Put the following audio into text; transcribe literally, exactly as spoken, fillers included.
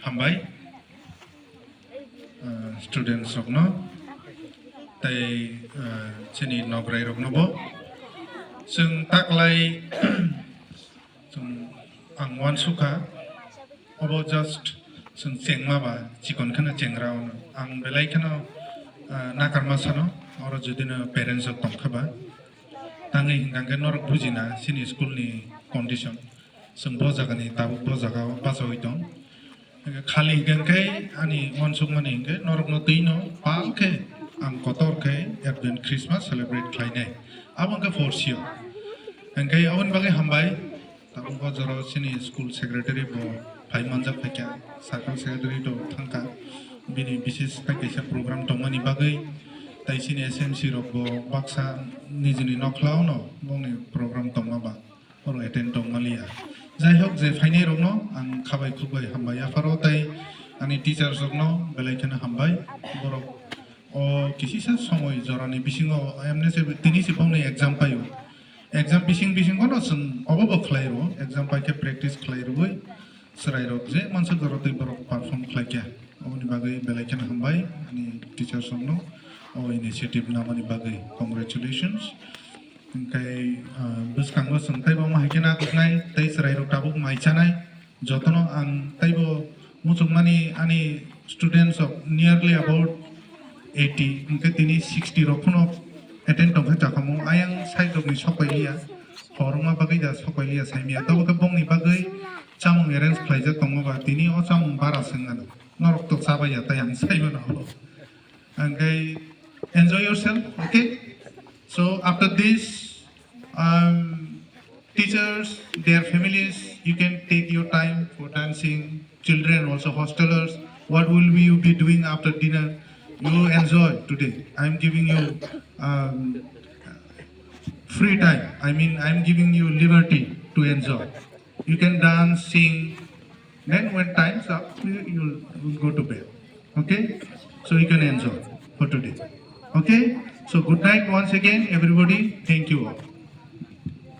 Hambai, uh, students rokno, tei, uh, chini nograi rokno bo. Chwng taklai, chwng ang uansukha, obo just chwng chengma ba, chikon kheno chengra ono. Ang belai kheno, uh, nakarma sano, oro judino parents rok tongkha ba. Tangwi hinkha khe norok bujina chini school ni condition. Chwng bo jaga ni tabuk bo jaga o bachawi tong. Khali hinkhe ani uansukmani hinkhe norokno twino pal khe ang kotor khe Advent Christmas celebrate khlainai. Abo hinkhe for sure. Hinkhe aboni bagwi hambai. Tabuk o jora chini school secretary bo phai manjak phaikha, circle secretary to thangkha. Bini bises bai kaisa program tongmani bagwi, tai chini S M C rok bo baksa nijini nokhlao no bongni program tongma ba oro attend tongmaliya. Jai hok, je phainai rokno ang khabai khukbai hambai yapharo, tai ani teachers rokno belai kheno hambai. Borok o kisisa somoi jorani bisingo emne se tini se bongni exam paio. Exam bising bisingo no chwng obo bo khlai rwo, exam pai khe practice khlai rwui chwrai rok je mansa jora twi borok perform khlai kha. Oboni bagwi belai kheno hambai ani teachers rokno o initiative namani bagwi congratulations. Hinkhe, ah, bwskango chwng teibo omo hai khe nakhuknai tei chwrai rok tabuk mai chanai. Jotono ang teibo muchukmani ani students of nearly about eighty, hinkhe tini sixty rok phano attend tongkha chakamo. Ayang side rokni sokpai liya, horongma bagwi da sokpai liya saimya. Tabo khe bongni bagwi chamung arrange khlaijak tongo ba, tini o chamung bara se wngano. Norok to chabaiya tai ang saimano. Hinkhe enjoy yourself, okay? So after this, um, teachers, their families, you can take your time for dancing. Children, also hostelers, what will you be doing after dinner? You enjoy today. I'm giving you, um, free time. I mean, I'm giving you liberty to enjoy. You can dance, sing. Then when time's up, you, you will go to bed. Okay? So you can enjoy for today. Okay? So good night once again, everybody. Thank you all.